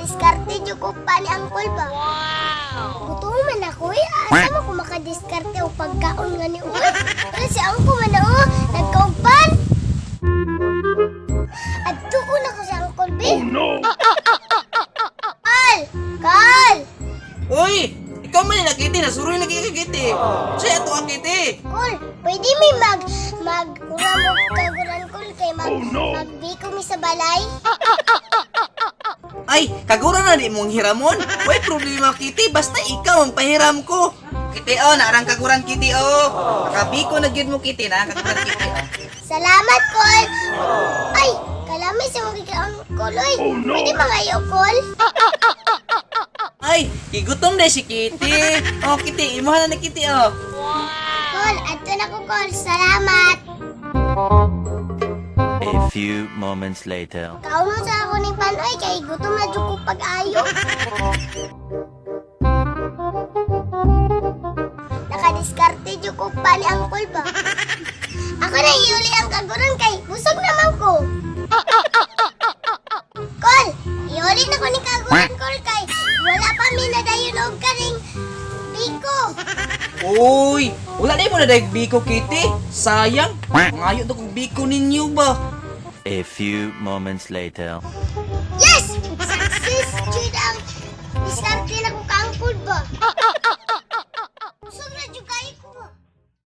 Nakadiskarte jud ko pa ni Uncle ba. Wow! Gutom man ako eh. Asa man ko makadiskarte og pagkaon nga ni uy? Pero si Uncle man na oh, nagkaugpan. Adtuon ako sa Uncle B. Oh no! Kal! Kal! Uy! Ikaw man na Kitty, nasuroy lagi ka, Kitty. Siya ato ang Kitty. Kol, pwede may mag mag mo kaguran, Kol, kay mag magbiko mi sa balay. Ay, kagura na di mong hiramon. Way problema, Kitty, basta ikaw ang pahiram ko. Kitty oh, naarang kaguran, Kitty oh. Nakabiko na gyud mo, Kitty, na kaguran, Kitty oh. Salamat, Kol. Ay, kalami sa mga kikaon, Kol. Oy, pwede mangayo, Kol? Ay, gigutom na si Kitty. Oh, Kitty, imuha na ni Kitty oh. Kol, adto na ko, Kol. Salamat. A few moments later. Kaunon sa ako ni Panoy kay gutom na jud ko pag-ayo. Nakadiskarte jud ko pa ni Uncle ba. Ako na iuli ang kaguran kay busog naman ko. Kol, iuli na ko ni kaguran, Kol, kay wala pa mi nadayon og kaning biko. Uy, wala na mo na dahil biko, Kitty. Sayang, ngayo to kong biko ninyo ba? A few moments later. Yes! Success jud ang diskarte na ko ka Uncle ba.